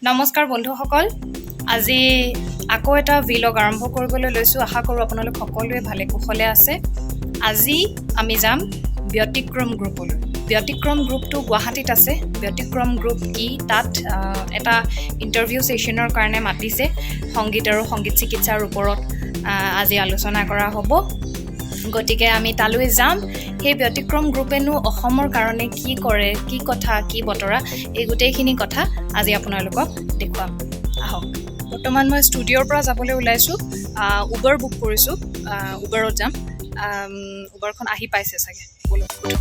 নমস্কাৰ বন্ধুসকল, আজি আকৌ এটা ভিলগ আৰম্ভ কৰিবলৈ লৈছোঁ। আশা কৰোঁ আপোনালোক সকলোৱে ভালে কুশলে আছে। আজি আমি যাম ব্যতিক্ৰম গ্ৰুপলৈ। ব্যতিক্ৰম গ্ৰুপটো গুৱাহাটীত আছে। ব্যতিক্ৰম গ্ৰুপ কি, তাত এটা ইণ্টাৰভিউ ছেশ্যনৰ কাৰণে মাতিছে। সংগীত আৰু সংগীত চিকিৎসাৰ ওপৰত আজি আলোচনা কৰা হ'ব, গতিকে আমি তালৈ যাম। সেই ব্যতিক্ৰম গ্ৰুপেনো অসমৰ কাৰণে কি কৰে, কি কথা কি বতৰা, এই গোটেইখিনি কথা আজি আপোনালোকক দেখুৱাম। আহক। বৰ্তমান মই ষ্টুডিঅ'ৰ পৰা যাবলৈ ওলাইছোঁ। উবেৰ বুক কৰিছোঁ, উবেৰত যাম। উবেৰখন আহি পাইছে চাগে, ব'লক উঠো।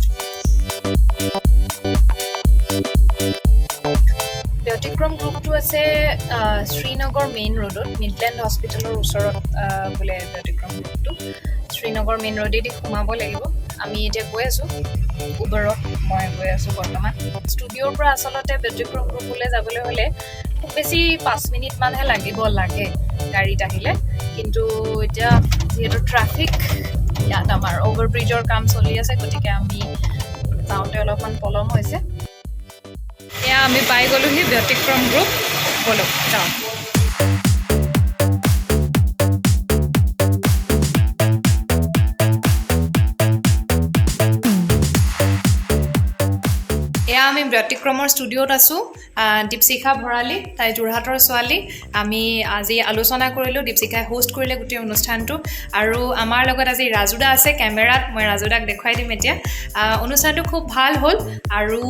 ব্যতিক্ৰম গ্ৰুপটো আছে শ্ৰীনগৰ মেইন ৰোডত, মিডলেণ্ড হস্পিটেলৰ ওচৰত বোলে ব্যতিক্ৰম গ্ৰুপটো। শ্ৰীনগৰ মেইন ৰোডেদি সোমাব লাগিব। আমি এতিয়া গৈ আছোঁ উবেৰত, মই গৈ আছোঁ বৰ্তমান। ষ্টুডিঅ'ৰ পৰা আচলতে ব্যতিক্ৰম গ্ৰুপলৈ যাবলৈ হ'লে খুব বেছি 5 মিনিটমানহে লাগিব লাগে গাড়ীত আহিলে। কিন্তু এতিয়া যিহেতু ট্ৰাফিক, ইয়াত আমাৰ অভাৰ ব্ৰিজৰ কাম চলি আছে, গতিকে আমি যাওঁতে অলপমান পলম হৈছে। এয়া আমি পাই গ'লোহি ব্যতিক্ৰম গ্ৰুপ। ব'লক যাওঁ। এয়া আমি ব্যতিক্ৰমৰ ষ্টুডিঅ'ত আছোঁ। দীপশিখা ভৰালী, তাই যোৰহাটৰ ছোৱালী। আমি আজি আলোচনা কৰিলোঁ, দীপশিখাই হোষ্ট কৰিলে গোটেই অনুষ্ঠানটো আৰু আমাৰ লগত আজি ৰাজুদা আছে কেমেৰাত। মই ৰাজুদাক দেখুৱাই দিম এতিয়া। অনুষ্ঠানটো খুব ভাল হ'ল আৰু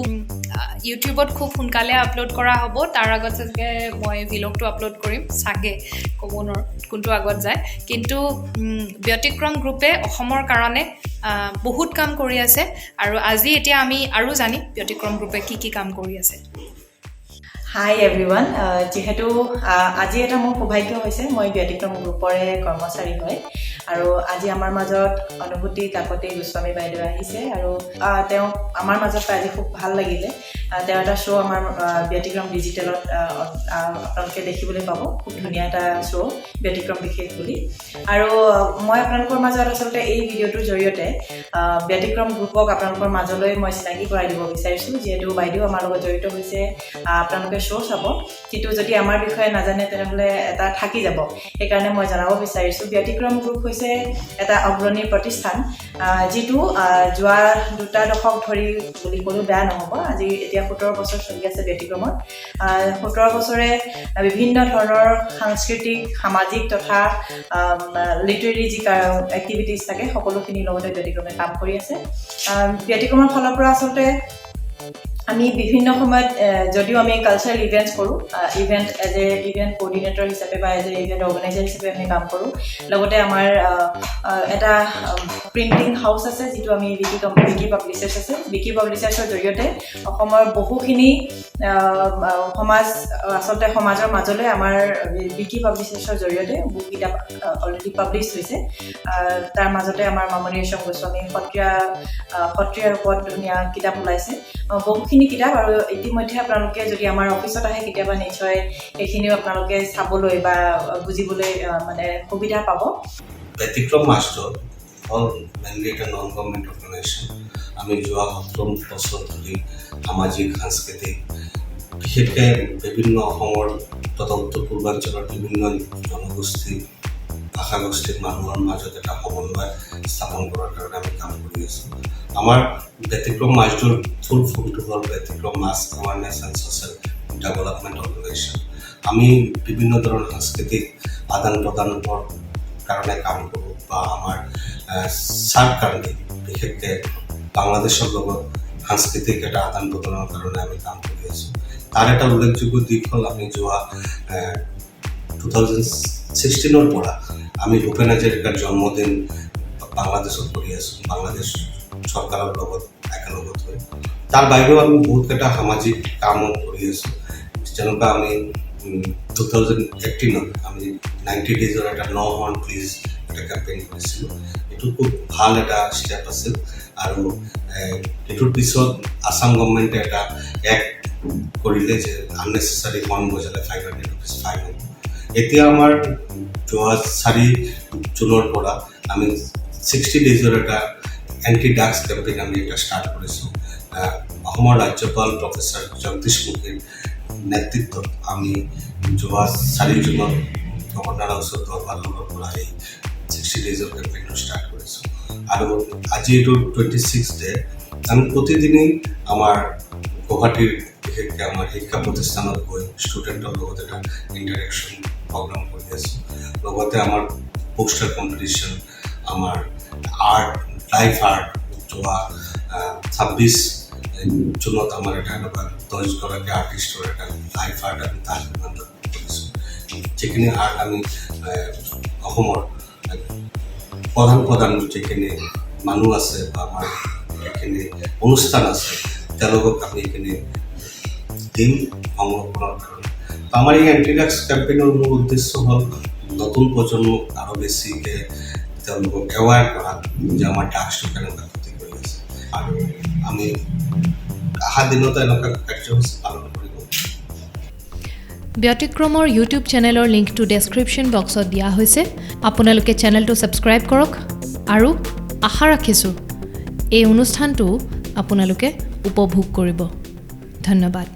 ইউটিউবত খুব সোনকালে আপলোড কৰা হ'ব। তাৰ আগত চাগে মই ভিলগটো আপলোড কৰিম চাগে, ক'ব নোৱাৰোঁ কোনটো আগত যায়। কিন্তু ব্যতিক্ৰম গ্ৰুপে অসমৰ কাৰণে বহুত কাম কৰি আছে আৰু আজি এতিয়া আমি আৰু জানিম ব্যতিক্ৰম গ্ৰুপে কি কি কাম কৰি আছে। হাই এভৰিৱান। যিহেতু আজি এটা মোৰ সৌভাগ্য হৈছে, মই ব্যতিক্ৰম গ্ৰুপৰে কৰ্মচাৰী হয় আৰু আজি আমাৰ মাজত অনুভূতি কাকতি গোস্বামী বাইদেউ আহিছে আৰু তেওঁক আমাৰ মাজত পাই আজি খুব ভাল লাগিলে। তেওঁ এটা শ্ব' আমাৰ ব্যতিক্ৰম ডিজিটেলত আপোনালোকে দেখিবলৈ পাব, খুব ধুনীয়া এটা শ্ব' ব্যতিক্ৰম বিশেষ বুলি। আৰু মই আপোনালোকৰ মাজত আচলতে এই ভিডিঅ'টোৰ জৰিয়তে ব্যতিক্ৰম গ্ৰুপক আপোনালোকৰ মাজলৈ মই চিনাকি কৰাই দিব বিচাৰিছোঁ। যিহেতু বাইদেউ আমাৰ লগত জড়িত হৈছে, আপোনালোকে শ্ব' চাব, কিন্তু যদি আমাৰ বিষয়ে নাজানে তেনেহ'লে এটা থাকি যাব। সেইকাৰণে মই জনাব বিচাৰিছোঁ, ব্যতিক্ৰম গ্ৰুপ হৈছে এটা অগ্ৰণী প্ৰতিষ্ঠান, যিটো যোৱা দুটা দশক ধৰি বুলি ক'লেও বেয়া নহ'ব, আজি এতিয়া 17 বছৰ চলি আছে ব্যতিক্ৰমত। 17 বছৰে বিভিন্ন ধৰণৰ সাংস্কৃতিক, সামাজিক তথা লিটাৰেৰী যি এক্টিভিটিজ থাকে, সকলোখিনিৰ লগতে ব্যতিক্ৰমে কাম কৰি আছে। ব্যতিক্ৰমৰ ফালৰ পৰা আচলতে আমি বিভিন্ন সময়ত যদিও আমি কালচাৰেল ইভেণ্টছ কৰোঁ, as a event coordinator হিচাপে বা এজ এ ইভেণ্ট অৰ্গেনাইজাৰ হিচাপে আমি কাম কৰোঁ। লগতে আমাৰ এটা প্ৰিণ্টিং হাউচ আছে, যিটো আমি বিকি পাব্লিচাৰ্ছ আছে। বিকি পাব্লিচাৰ্ছৰ জৰিয়তে অসমৰ বহুখিনি সমাজ, আচলতে সমাজৰ মাজলৈ আমাৰ বিকি পাব্লিচাৰ্ছৰ জৰিয়তে বহু কিতাপ অলৰেডি পাব্লিছ হৈছে। তাৰ মাজতে আমাৰ মামণি ৰয়ছম গোস্বামী সত্ৰীয়াৰ ওপৰত ধুনীয়া কিতাপ ওলাইছে, বহুখিনি কিতাপ। আৰু ইতিমধ্যে আপোনালোকে যদি আমাৰ অফিচত আহে কেতিয়াবা, নিশ্চয় সেইখিনিও আপোনালোকে চাবলৈ বা বুজিবলৈ মানে সুবিধা পাব। ব্যতিক্ৰম মাষ্টৰ হ'ল মেইনলি এটা নন গভৰ্ণমেণ্ট অৰ্গেনাইজেশ্যন। আমি যোৱা 17 বছৰ ধৰি সামাজিক, সাংস্কৃতিক, বিশেষকৈ বিভিন্ন অসমৰ তথা উত্তৰ পূৰ্বাঞ্চলৰ বিভিন্ন জনগোষ্ঠী, ভাষাগোষ্ঠীৰ মানুহৰ মাজত এটা সমন্বয় স্থাপন কৰাৰ কাৰণে আমি কাম কৰি আছোঁ। আমাৰ ব্যতিক্ৰম মাছটোৰ ফুল ফৰ্মটো হ'ল ব্যতিক্ৰম মাছ awareness and social development organisation. আমি বিভিন্ন ধৰণৰ সাংস্কৃতিক আদান প্ৰদানৰ কাৰণে কাম কৰোঁ বা আমাৰ চাৰ্ক কাণ্ট্ৰি, বিশেষকৈ বাংলাদেশৰ লগত সাংস্কৃতিক এটা আদান প্ৰদানৰ কাৰণে আমি কাম কৰি আছোঁ। তাৰ এটা উল্লেখযোগ্য দিশ হ'ল, আমি যোৱা 2016ৰ পৰা আমি ভূপেন হাজৰিকাৰ জন্মদিন বাংলাদেশত কৰি আছোঁ, বাংলাদেশ চৰকাৰৰ লগত একেলগত হৈ। তাৰ বাহিৰেও আমি বহুতকেইটা সামাজিক কামো কৰি আছোঁ। যেনেকুৱা আমি 2018ত আমি 90 ডেইজৰ এটা ন হৰ্ণ প্লিজ এটা কেম্পেইন কৰিছিলোঁ। এইটো খুব ভাল এটা ষ্টেপ আছিল আৰু এইটোৰ পিছত আছাম গভমেণ্টে এটা এক্ট কৰিলে যে আননেচেচাৰী হৰ্ণ বজালে ₹500 ফাইন হ'ব। এতিয়া আমাৰ যোৱা 4 জুনৰ পৰা আমি 60 ডেইজৰ এটা এণ্টি ড্ৰাগছ কেম্পেইন আমি এটা ষ্টাৰ্ট কৰিছোঁ। অসমৰ ৰাজ্যপাল প্ৰফেচাৰ জগদীশ মুখীৰ নেতৃত্বত আমি যোৱা 4 জুনত গভৰ্ণৰ হাউচত দৰবাৰ হলৰ পৰা এই 60 ডেইজৰ কেম্পেইনটো ষ্টাৰ্ট কৰিছোঁ আৰু আজি এইটো 26 ডে। আমি প্ৰতিদিনেই আমাৰ গুৱাহাটীৰ, বিশেষকৈ আমাৰ শিক্ষা প্ৰতিষ্ঠানত গৈ ষ্টুডেণ্টৰ লগত এটা ইণ্টাৰেকশ্যন প্ৰগ্ৰাম কৰি আছোঁ। লগতে আমাৰ পোষ্টাৰ কম্পিটিশ্যন, আমাৰ আৰ্ট, লাইভ আৰ্ট, যোৱা 26 জুনত আমাৰ এটা এনেকুৱা 10গৰাকী আৰ্টিষ্টৰ এটা লাইভ আৰ্ট আমি তাজ বিমানত কৰিছোঁ, যিখিনি আৰ্ট আমি অসমৰ প্ৰধান প্ৰধান যিখিনি মানুহ আছে বা আমাৰ যিখিনি অনুষ্ঠান আছে, তেওঁলোকক আমি এইখিনি দিম সংৰক্ষণৰ কাৰণে। তো আমাৰ এই এণ্টি ড্ৰাগছ কেম্পেইনৰ মূল উদ্দেশ্য হ'ল নতুন প্ৰজন্মক আৰু বেছিকৈ তেওঁলোকক এৱেৰ কৰা যে আমাৰ ড্ৰাগছটো কেনেকুৱা ক্ষতি কৰি আছে আৰু আমি অহা দিনতো এনেকুৱা কাৰ্যসূচী পালন কৰিব। ব্যতিক্ৰমৰ ইউটিউব চেনেলৰ লিংকটো ডেছক্ৰিপশ্যন বক্সত দিয়া হৈছে। আপোনালোকে চেনেলটো ছাবস্ক্ৰাইব কৰক আৰু আশা ৰাখিছোঁ এই অনুষ্ঠানটো আপোনালোকে উপভোগ কৰিব। ধন্যবাদ।